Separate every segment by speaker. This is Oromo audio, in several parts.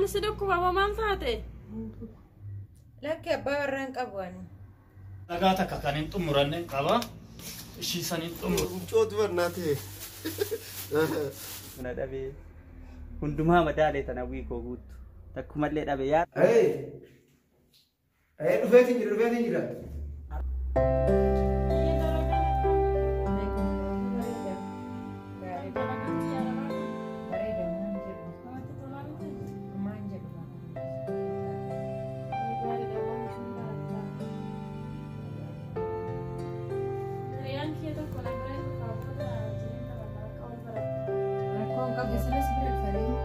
Speaker 1: Mataan si dhukkuba moo maal taate?
Speaker 2: Lakki abbaa warraa hin qabu ani.
Speaker 3: Dhagaa takka kan hin xumuranne qaba. Ishii san hin xumuru.
Speaker 4: Mucootu barnaatee.
Speaker 5: Buna dhabee hundumaa madaalee tana hawwii koo guuttu takkumallee dhabe yaa.
Speaker 4: Hey! Hey, dhufeetiin jira, dhufeetiin jira.
Speaker 1: Hiriyaan kee tokko na bira dhufaa booda jireenya taphataa akka wal barattu.
Speaker 2: Rakkoon qabu isinis bira dhufanii.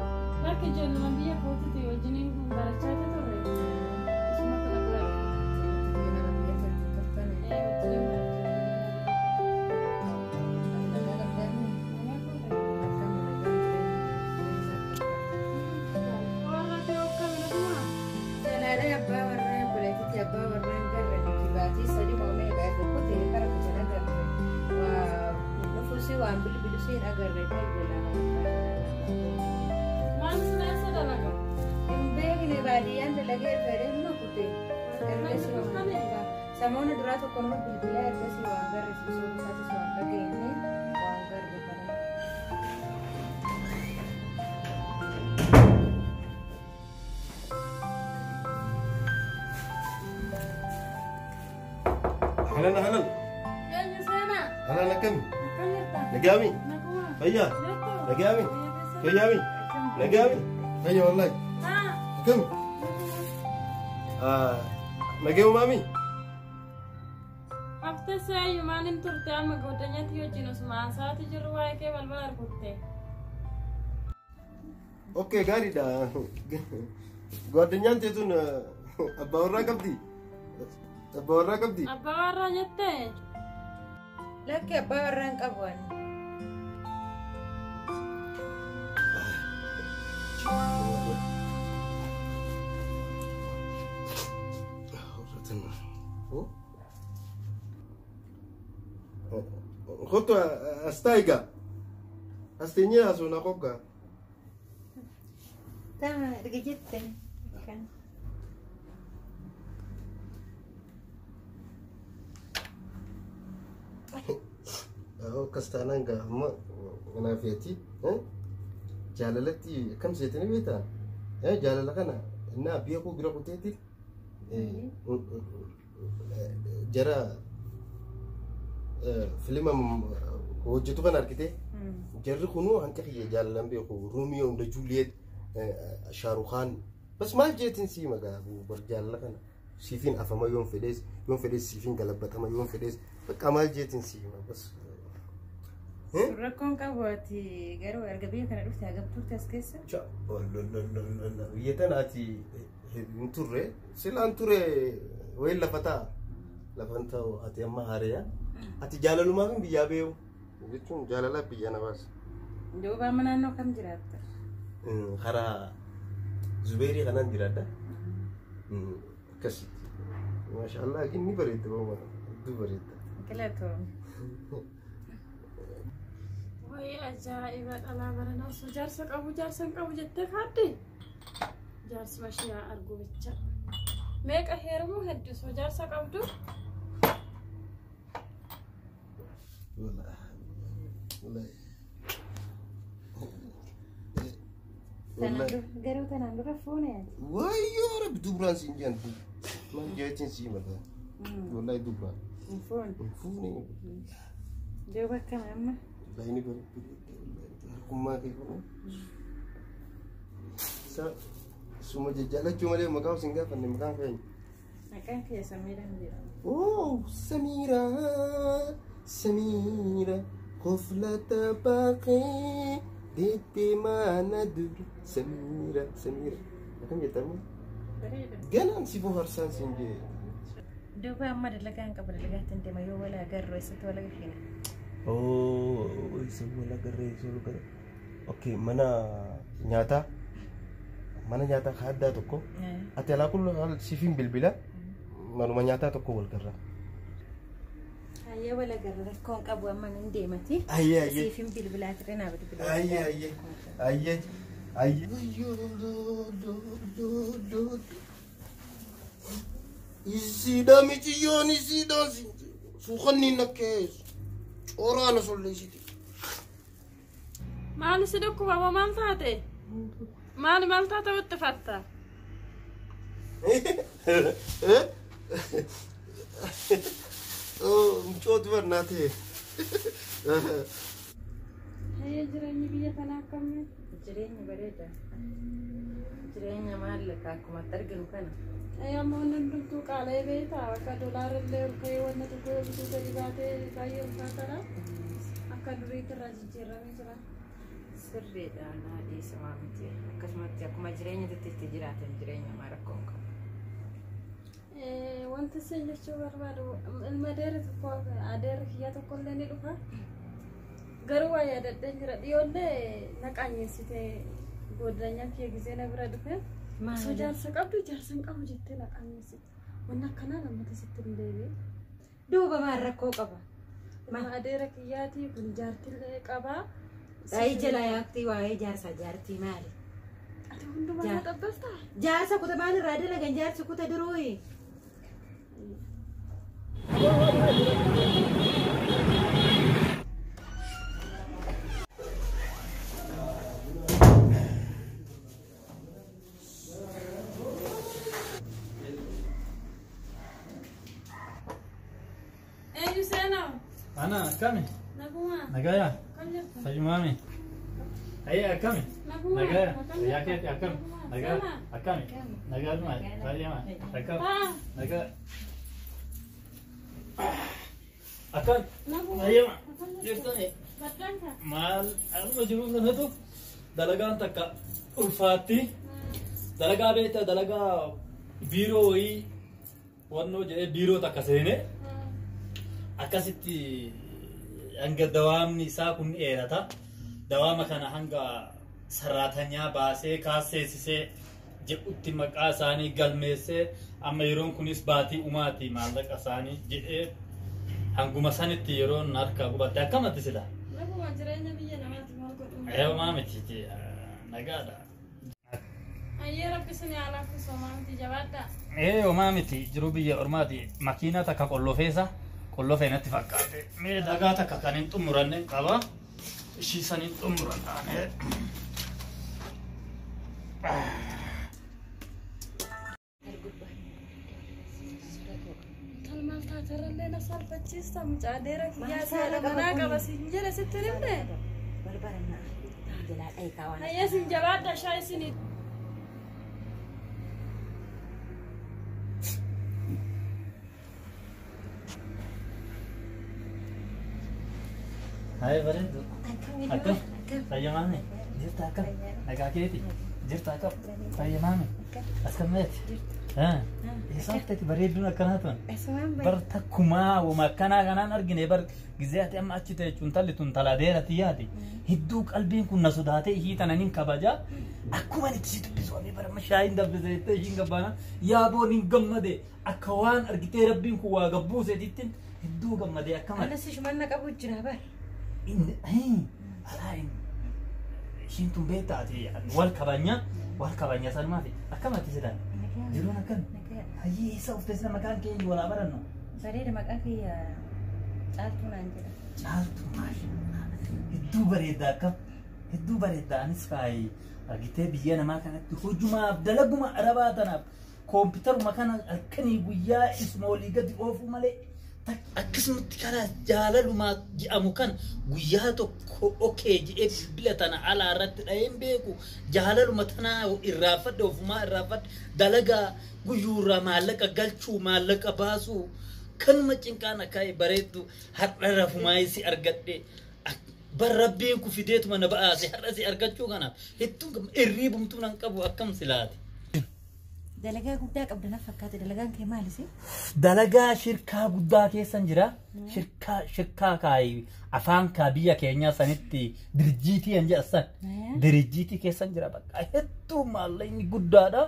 Speaker 1: Lakki ijoolluma biyya kootiiti wajjiniin barachaa turre. Isumatu na bira dhufe. Ee wajjiniin barachaa Warra kee hokkame dhuguma.
Speaker 2: Jalaalee abbaa warraa obboleettiitti abbaa warraa hin garre nuti baatii sadi moomee egaa erga kutee kara kutan agarre. Waa dhufuusi waan bilbilusii hin agarre ta'e jalaa.
Speaker 1: Maal sila eessa dalaga?
Speaker 2: Hin beekne baadiyyaan dalagee fedhee numa kute. Ergasii waan samoona duraa tokko nama bilbilaa ergasii waan garre osoo isaatis waan dhageenye waan garre kana.
Speaker 4: Ahlan, ahlan.
Speaker 1: Eenyu seenaa?
Speaker 4: Ahlan akkami?
Speaker 1: Akkam jirta?
Speaker 4: Nagaami?
Speaker 1: Naguma.
Speaker 4: Fayyaa?
Speaker 1: Jirtu?
Speaker 4: Nagaami? Fayyaami? Nagaami? Fayya wallahi.
Speaker 1: Haa.
Speaker 4: Akkami? Nagee umaami?
Speaker 1: Haftee seeyyu maaliin turte amma goddanyaatti wajjin osuma haasaati jirru waa'ee kee balbala rukutte.
Speaker 4: Okay, gaariidha. Gwaddanyaan teetuun abbaa warraa qabdi? Abbaa warraa qabdi?
Speaker 1: Abbaa warraa jettee?
Speaker 2: Lakki abbaa warraa hin qabu ani.
Speaker 4: Kottu as taa'igaa. As teenyee haasofna qoggaa.
Speaker 2: Tama erga jette. Kan.
Speaker 4: Akkas taanaan gaa amma kanaaf yeeti. Jaalalatti akkam seetanii beektaa? Jaalala kana innaa beekuu bira kuteetti jara filima hojjetu kana argite jarri kunuu hanqa kiyya jaalalan beeku Romeo and Juliet Shaarukhaan bas maal jeetiin sii magaa bar jaalala kana siifiin afama yoon fedhees yoon fedhees siifiin galabbatama yoon fedhees bakka maal jeetiin sii hima bas.
Speaker 2: Rakkoon qabu ati garuu erga biyya kana dhufte hagam turte as keessa?
Speaker 4: Biyya tana ati hin turre silaan ture wayin lafa ta'a lafan ta'u ati amma haareya ati jaalalumaaf hin biyyaa beeku jechuun jaalalaaf biyya na baasa.
Speaker 2: Duuba amma naannoo kam jiraatta?
Speaker 4: Karaa Zubeerii kanaan jiraadha. Akkasitti. Maashaallah inni bareedda booma hedduu bareedda.
Speaker 2: Galatoom.
Speaker 1: Wayi ajaa'iba dhalaa barana osoo jaarsa qabu jaarsa hin qabu jettee kaadde? Jaarsuma ishee haa argu bicha. Meeqa heerumuu hedduu osoo jaarsa qabdu?
Speaker 2: Garuu tanaan dura fuune ati.
Speaker 4: Wayyoo rabbi dubraan siin jedhan maal jeetiin sii mataa. Wallahi dubraan.
Speaker 2: Hin fuune.
Speaker 4: Hin fuune.
Speaker 2: Duuba akkam amma?
Speaker 4: Wallahi ni bareeddi. Harkummaa kee kun. Isa suma jajjaalachuu malee maqaa sin gaafanne maqaan keenya.
Speaker 2: Maqaan kiyya Samiiraan jedhama.
Speaker 4: Oh, Samira, Samira, qoflata baaqee deettee maana dura. Samira, Samira. Akkam jettamu?
Speaker 2: Bareeda.
Speaker 4: Ganaan si bohaarsaan siin jee.
Speaker 2: Duuba amma dalagaa hin qabu dalagaatti hin deema yoo wal agarru eessatti wal agarru?
Speaker 4: Oh, isa wal agarree isa wal agarree. Okay, mana nyaataa. Mana nyaataa ka addaa tokko. Ati alaa kullu haal siifin bilbila. Manuma nyaataa tokko wal garra.
Speaker 2: Hayyee wal agarra rakkoon qabu amma nan deemati.
Speaker 4: Hayyee hayyee.
Speaker 2: Siifin bilbilaa ture naa bilbilaa.
Speaker 4: Hayyee hayyee. Hayyee. Ayyi. Isiidha miciyyoon isiidha suuqanni nakkeessu cooraana solleessiti.
Speaker 1: Maali si dhukkuba moo maal taate? Maali maal taate wixxifatta?
Speaker 4: Mucooti barnaatee.
Speaker 1: Hayyee jireenyi biyya kanaa akkamii?
Speaker 2: Jireenya bareeda. Jireenya maallaqa akkuma arginu kana.
Speaker 1: Amma wanni hundumtuu qaala'ee beektaa akka doolaarallee ol ka'ee wanna tokko yoo bituu gadi baatee baay'ee ulfaataadha. Akka duriitti irraa jijjiiramee jira.
Speaker 2: Sirriidha naa dhiisamaa miti. Akkasumatti akkuma jireenya itti jiraatan jireenya maa rakkoo hin qabu.
Speaker 1: Wanti isin jechuu barbaadu ilma adeera tokko adeera kiyya tokko illee ni dhufa. Garuu waa yaadadheen jira dhiyoollee na qaanyeessite goddanyaa kiyya gisee na bira dhufe. Osoo jaarsa qabdu jaarsa hin qabu jettee na qaanyeessite. Wanni akkanaa lammata sitti hin deebi'e.
Speaker 2: Duuba maal rakkoo qaba?
Speaker 1: Ilma adeera kiyyaatii kun jaartillee qabaa.
Speaker 2: Dhaayii jala yaaktii waa'ee jaarsa jaartii maali?
Speaker 1: Ati hundumaa na xabbastaa?
Speaker 2: Jaarsa kuta maal irraa dalagan jaarsi kuta duruuyi?
Speaker 1: Eenyu seenaa?
Speaker 3: Ana akkami?
Speaker 1: Naguma.
Speaker 3: Nagaya?
Speaker 1: Kam jirta?
Speaker 3: Fayyumaami? Ayye akkami?
Speaker 1: Naguma.
Speaker 3: Nagaya?
Speaker 1: Akkam
Speaker 3: Fayyaa
Speaker 1: jirta?
Speaker 3: keeti akkami?
Speaker 1: Naguma.
Speaker 3: Nagaa?
Speaker 1: Seenaa?
Speaker 3: Akkami? Nagaadhuma? Fayyama? Akkam?
Speaker 1: Haa.
Speaker 3: Nagaa? Akkam?
Speaker 1: Naguma.
Speaker 3: Fayyama?
Speaker 1: Akkam jirta?
Speaker 3: Jirtani?
Speaker 1: Baddaanka?
Speaker 3: Maal amma jiru sanatu dalagaan takka ulfaatti. Dalagaa beektaa dalagaa biiroo wayii wannoo jedhee biiroo takka seenee akkasitti hanga dawaamni isaa kun dheerata. Dawaama kana hanga saraatanyaa baasee kaasseessisee jedhutti maqaa isaanii galmeessee amma yeroon kunis baatii umaati maallaqa isaanii jedhee hanguma sanitti yeroon harka qubatte akkamatti sila.
Speaker 1: Naguma jireenya biyya namaati maal godhu?
Speaker 3: Eeyyama miti nagaadha.
Speaker 1: Ayyee rabbi isin haa laaffisu homaa miti jabaadhaa.
Speaker 3: Ee homaa miti jiruu biyya ormaati makiinaa takka qollofeessa qollofee natti fakkaate. Mee dhagaa takka kan hin xumuranne qaba. Ishii san hin xumuranne.
Speaker 1: Tal maal taaterrallee na salphachiista mucaa adeera
Speaker 2: Maal
Speaker 1: kiyyaa
Speaker 2: saala
Speaker 1: haadha manaa
Speaker 2: qaba
Speaker 1: qaba
Speaker 2: kun?
Speaker 1: siin jedhe sitti hin himne?
Speaker 2: Barbaadannaa jalaa dhayikaa waan.
Speaker 1: Hayyee isin jabaadhaa shaa isinii.
Speaker 3: Haye bareedu. Akkam? Fayyamaame? Jirta akkam? Nagaa keeti? Jirta akkam? Fayyamaame? Akkam meeti? Eessa hafteeti bareedduun akkanaa tun? Bar takkumaa wama akkanaa kanaan argine bar gizee ati amma achi ta'e cuntalli tun taladeera tiyyaati. Hedduu qalbiin kun na sodaatee ishii tana nin kabaja. Akkuma itti si dubbisu amee bara amma shaayiin dabbise jettee ishiin gabbaana yaaboon hin gammade akka waan argitee rabbiin kun waa gabbuuseetittiin hedduu gammadee akkama.
Speaker 2: Anas shumanna qabu jira bar.
Speaker 3: Alaa ishiin tun beektaati wal kabanya sanumaati akkamatti sidan jiruun akkam hayyee isa uffite sila maqaan keenya walaa barannu.
Speaker 2: Bareeda maqaa kiyya caaltuu naan jedha.
Speaker 3: Caaltu maashaallah hedduu bareeda akkam hedduu bareeda anis faayi argitee biyya namaa kanatti hojumaaf dalaguma arabaa tanaaf koompitaruma kana halkanii guyyaa isuma olii gadi oofuu malee akkasumatti karaa jaalalumaa jedhamu kan guyyaa tokko okee jedhee bilbila tana alaa irratti dhaheen beeku jaalaluma tanaa irraanfadhe ofumaa irraanfadhe dalagaa guyyuurraa maallaqa galchuu maallaqa baasuu kanuma cinqaan akka bareeddu har'a rafumaa si argadhe bar rabbiin ku fideetuma na ba'aase har'a si argachuu kanaaf hedduun irriibumtuu nan qabu akkam silaati.
Speaker 2: Dalagaa guddaa qabda na fakkaate dalagaan kee maali si?
Speaker 3: Dalagaa shirkaa guddaa keessan jira. Shirkaa kaayi afaan kaa biyya keenyaa sanitti dirjiitii kan jedhan san. Dirjiitii keessan jira bakka hedduu maallaqni guddaadha.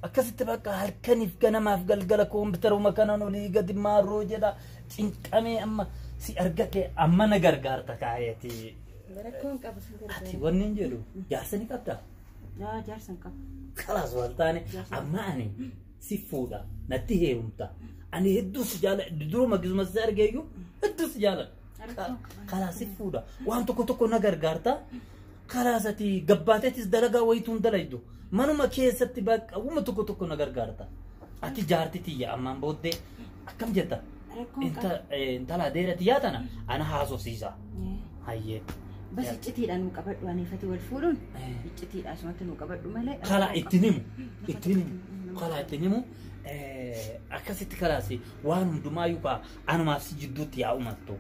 Speaker 3: Akkasitti bakka halkaniif ganamaaf galgala koompitaruma kanan olii gadi maarroo jedha cinqamee amma si argate amma na gargaarta kaayeeti.
Speaker 2: Rakkoon qabu si
Speaker 3: Ati
Speaker 2: gargaara.
Speaker 3: wanni hin jedhu jaarsa ni qabdaa?
Speaker 2: Yaa jaarsa hin qabu.
Speaker 3: Kalaas wal taane amma ani si fuudha natti heerumta. Ani hedduu si jaaladha duruma gisuma si argeeyyuu hedduu si jaaladha. Kalaas si fuudha waan tokko tokko na gargaarta. Kalaas ati gabbaateetis dalagaa wayituun dalaydu manuma keessatti bakka uuma tokko tokko na gargaarta. Ati jaarti tiyya ammaan booddee akkam jetta? Intala adeera tiyyaa tana ana haasofsiisa. Hayyee.
Speaker 2: Bas iccitiidhaan nu qabadhu aniifati wal fuudhuun iccitiidha asumatti nu qabadhu malee.
Speaker 3: Kalaa ittiin himu ittiin himu kalaa ittiin himu akkasitti kalaasi waan hundumaayyuu kaa anumaaf si jidduutti yaa umattu.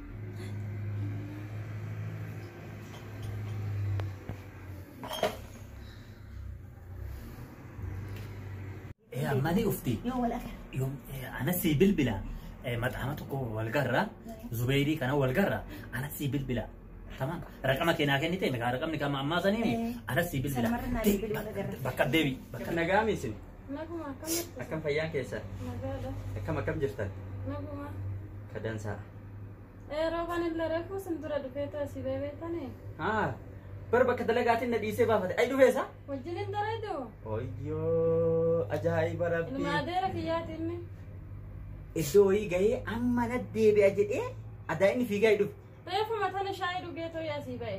Speaker 3: Ammalii ufti.
Speaker 2: Yoo wal agarra.
Speaker 3: Yoo ana sii bilbila maxaama tokko wal garra Zubairii kana wal garra ana sii bilbila. Tamam. Raqama kee naa kennite maqaa raqamni kama ammaa saniini ana sii bilbila. Bakka deebi.
Speaker 5: Bakka nagaa miisin.
Speaker 1: Naguma akkam jirtu?
Speaker 5: Akkam fayyaan keessa?
Speaker 1: Nagaadha.
Speaker 5: Akkam akkam jirtan?
Speaker 1: Naguma.
Speaker 5: Kadansaa.
Speaker 1: Roobaan illee reefuu sin dura dhufee asii beebeetanii.
Speaker 5: Haa. Bar bakka dalagaatiin na dhiisee baafate. Ay dhufeessa?
Speaker 1: Wajjin hin dareedu.
Speaker 5: Oyyoo ajaa'iba rabbii.
Speaker 1: Ilma adeera kiyyaati inni.
Speaker 5: Iddoo wayii gahee amma na deebi'a jedhee adaa inni fiigaa dhufe.
Speaker 1: Reefuma tana shaayii dhugee tooyi asii ba'e.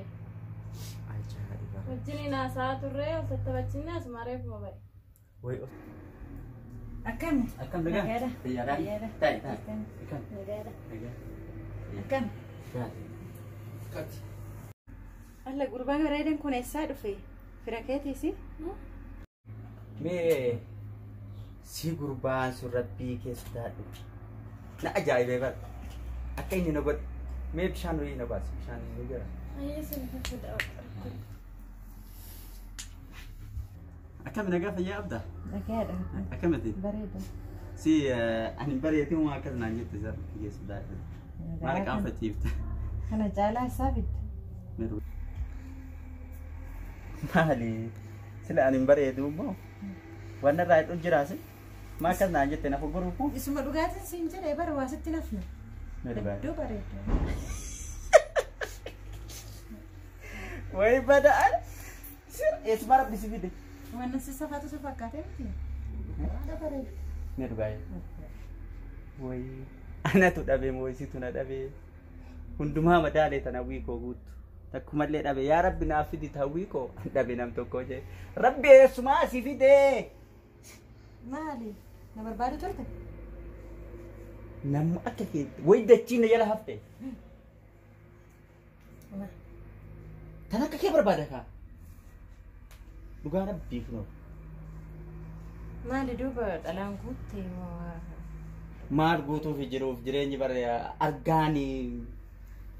Speaker 5: Ajaa'iba.
Speaker 1: Wajjin haasa'aa turree ol tattaphachiinne asuma reefuma ba'e.
Speaker 5: Wayi
Speaker 2: Akkam?
Speaker 5: Akkam nagaa?
Speaker 2: Nagaadha.
Speaker 5: Fayyaadhaa?
Speaker 2: Fayyaadha.
Speaker 5: Taa'i taa'i. Akkam?
Speaker 2: Nagaadha.
Speaker 5: Nagaa.
Speaker 2: Akkam?
Speaker 5: Gaarii.
Speaker 2: Alla gurbaan bareedan kun eessaa dhufe? Fira keetiisi?
Speaker 5: Mee si gurbaan sun rabbii keessa taadhu. Na ajaa'ibee bara. Akka inni na godhe. Mee bishaan wayii na baasi. Bishaan ni jira.
Speaker 1: Ayyee sin fuffuudha.
Speaker 5: Akkam nagaa fayyaa qabdaa?
Speaker 2: Nagaadha.
Speaker 5: Akkamiti?
Speaker 2: Bareeda.
Speaker 5: Si ani bareetii uumaa akkas naan jette isa rabbii keessa taadhu. Maal qaanfachiifta?
Speaker 2: Kana caalaa isaa fidda.
Speaker 5: Maali? Sila ani hin bareedu immoo waan irraa hidhu jiraasi. Maa akkas naan jette nafa goruufu?
Speaker 2: Isuma dhugaatiin siin jedhee bara waa sitti nafne. Hedduu bareeda.
Speaker 5: Wayi bada'an sir eessuma rabbi si fide.
Speaker 2: Waan si safaatu si fakkaatee miti. Haala bareeda.
Speaker 5: Ni dhugaa'e. Wayi anatu dhabe moo isitu na dhabe. Hundumaa madaalee tana hawwii koo guuttu. Takkumallee dhabe yaa rabbi naaf fidi hawwii koo dhabe nam tokko jee. Rabbi eessumaa si fide.
Speaker 2: Maali? Na barbaadu turte?
Speaker 5: Namni akka kee wayi dachiin na jala hafte. Tan akka kee barbaada kaa. Dhugaa rabbii kunoo.
Speaker 2: Maali duuba dhalaan guutte moo?
Speaker 5: Maal guutuuf jiruuf jireenyi bara argaani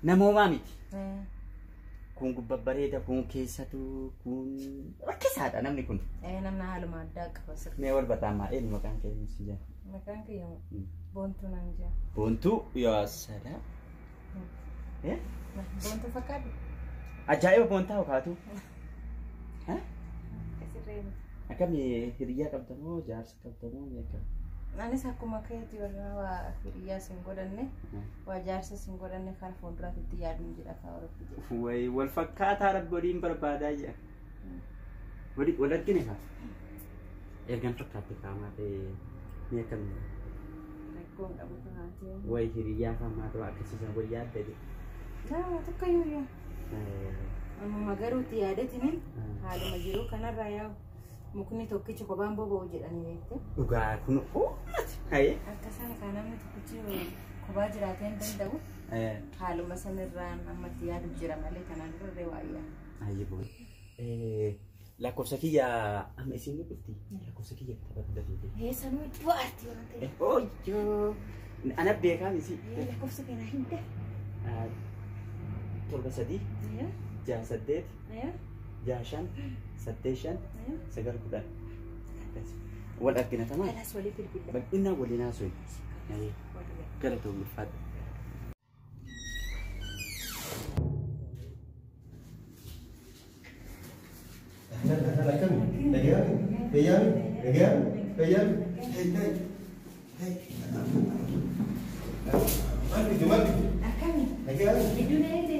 Speaker 5: namoomaa miti. Kun gubbaa bareeda kun keessatu kun rakkisaadha namni kun.
Speaker 2: Namni haaluma addaa qaba sirrii.
Speaker 5: Mee wal bataamaa eenyu maqaan kee si jedha?
Speaker 2: Maqaan kiyya Boontuu naan jedha.
Speaker 5: Boontuu yaa salaam.
Speaker 2: Boontuu fakkaatu?
Speaker 5: Ajaa'iba boontaa hokaatu.
Speaker 2: Sirrii.
Speaker 5: Akkami hiriyyaa qabda moo jaarsa qabda moo meeqa?
Speaker 2: Anis akkuma keetii waa hiriyyaa sin godhanne waa jaarsa sin godhanne kan fuulduraatti itti yaaduun jedha kaa rabbi jedha.
Speaker 5: Wayi wal fakkaataa rabbi waliin barbaadaa jira. Wal argine kaa? Ergan fakkaatte kaamaa ta'e mee akkami?
Speaker 2: Rakkoon qabu kanaati.
Speaker 5: Wayi hiriyyaa kaamaa ta'u akkasiisan wal yaadda jedhe.
Speaker 2: Taa tokko iyyuu. Amma garuu itti yaadatini haaluma jiruu kanarraa yaa'u. Mukni tokkichi kophaan boba'u jedhanii beekte.
Speaker 5: Dhugaa kun uummati. Haye.
Speaker 2: Akka sana kan namni tokkichi kophaa jiraatee hin danda'u. Haaluma sanirraan amma itti yaadu jira malee kanaan durarree waa iyyaa.
Speaker 5: Haye boo. Lakkoofsa kiyya amma isin ni dhufti. Lakkoofsa kiyya taphattu dafeete.
Speaker 2: Sanuu iddoo aartii waan ta'eef.
Speaker 5: Oyyoo. Ana beekaa misi.
Speaker 2: Lakkoofsa kanaa hin ta'e.
Speaker 5: 7 3 6 8 6 5 8 5 9 10. Wal argina tamaa?
Speaker 2: Kalaas walii bilbila.
Speaker 5: Bal'inaan waliin haasofne. Galatoon ulfaadha.
Speaker 2: Akkami? Gidduu na eegde?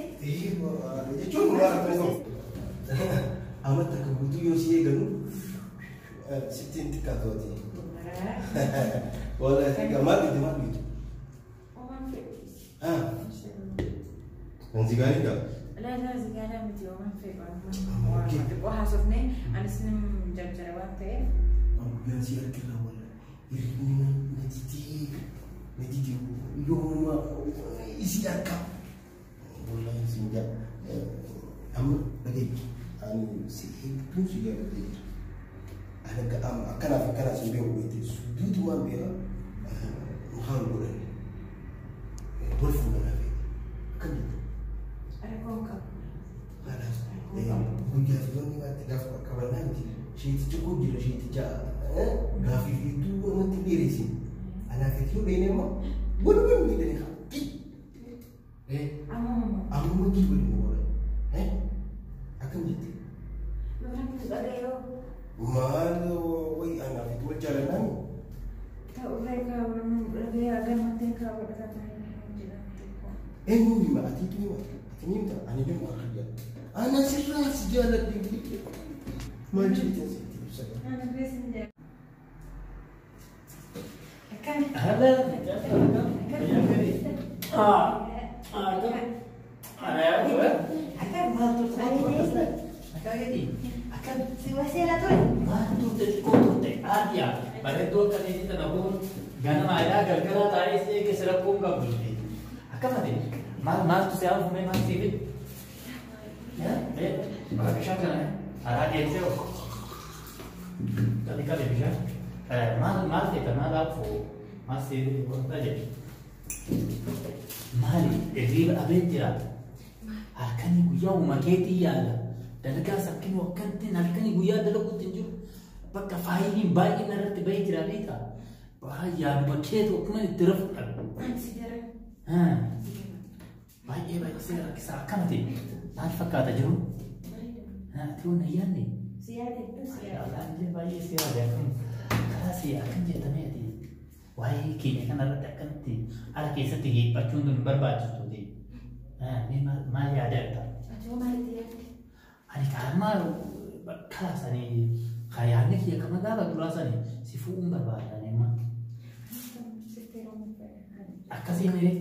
Speaker 4: Amma takka guutuu yoo si eegalu Sittiin xiqqaatu ati. Wallahi xiqqaa maal dhugde maal dhugde? Kan zigaarii qaba.
Speaker 2: La zigaaraa miti ooman fedhu amma. Xiqqoo haasofne anis nim jarjara waan ta'eef.
Speaker 4: Guyyaan si argirra walla hirribni na didee na didee yoomuma isii arga. Wallahi siin jaa amma dhagaye ani si hedduun si jaalladhee jira. Ani akkanaaf akkanaas hin beeku beekte duutumaan beeka maal godhanne wal fuudhanaa beekte akkam jettu.
Speaker 2: Rakkoon qabu.
Speaker 4: Khalas. Guyyaa fi wanni baatti gaafa qabannaa miti. Sheeticha koo jira sheeticha gaafii fi hedduu namatti hin dheeressin. Anaaf yoo dheene immoo walumaa nu miidhani haa.
Speaker 2: Amma
Speaker 4: Amma gii waliin nu godhan. Akkam jette?
Speaker 2: namni dhagayoo
Speaker 4: Maal wayi anaaf wal jaalannaa mi?
Speaker 2: ta'urree kaa'u namni dhagayoo gammattee kaa'u godhatan jedhamte.
Speaker 4: Eenyuun hima? Atiitu hima. Ati ni himta? Ani hima akka jaalladha. Ana sirraa si jaalladhe. Maal jetteen sitti ibsa?
Speaker 2: Ana beesin jedha. Akkami?
Speaker 3: Ahlan, Ah, ana yaa
Speaker 2: Akkami?
Speaker 3: Maal turte? Akka gadi. Akka
Speaker 2: Si waseela ture?
Speaker 3: maal turte xiqqoo turte aadiya bareedduu akka keetii tana kun ganama aadaa galgala taa'ee si eegesse rakkoon qabdu. Akkamate maal maaltu si hafume maal siif bishaan kana araa deemsee of qabi qabi bishaan maal maal feeta maal hafu maal si wanta jedhe maali hirriiba dhabeen jira halkanii guyyaa uuma keetii yaala dalagaa sakkinuu akkantiin halkanii guyyaa dalaguutti hin jiru bakka faayiliin baay'een irratti bahee jira beektaa yaaduma keetu akkuma itti rafu dhabe.
Speaker 2: Ani si jara.
Speaker 3: Baay'ee baay'ee rakkisaa akkamati maal fakkaata jiru? Ati waan ayyaanne
Speaker 2: Si yaade hedduu si yaade.
Speaker 3: baay'ee baay'ee si yaade akkam karaa si akkam jettamee ati waa'ee keenya kanarratti akkamitti ala keessatti hiiphachuun tun barbaachistu ta'e. Mee maal yaada jirta?
Speaker 2: Ati hoo maalitti yaadde?
Speaker 3: Ani kaamaa karaa sanii yaadni kiyya kama gaafa duraa sanii si fuudhuun barbaada amma.
Speaker 2: Sitti yeroo murtaa'e.
Speaker 3: Akkasii mee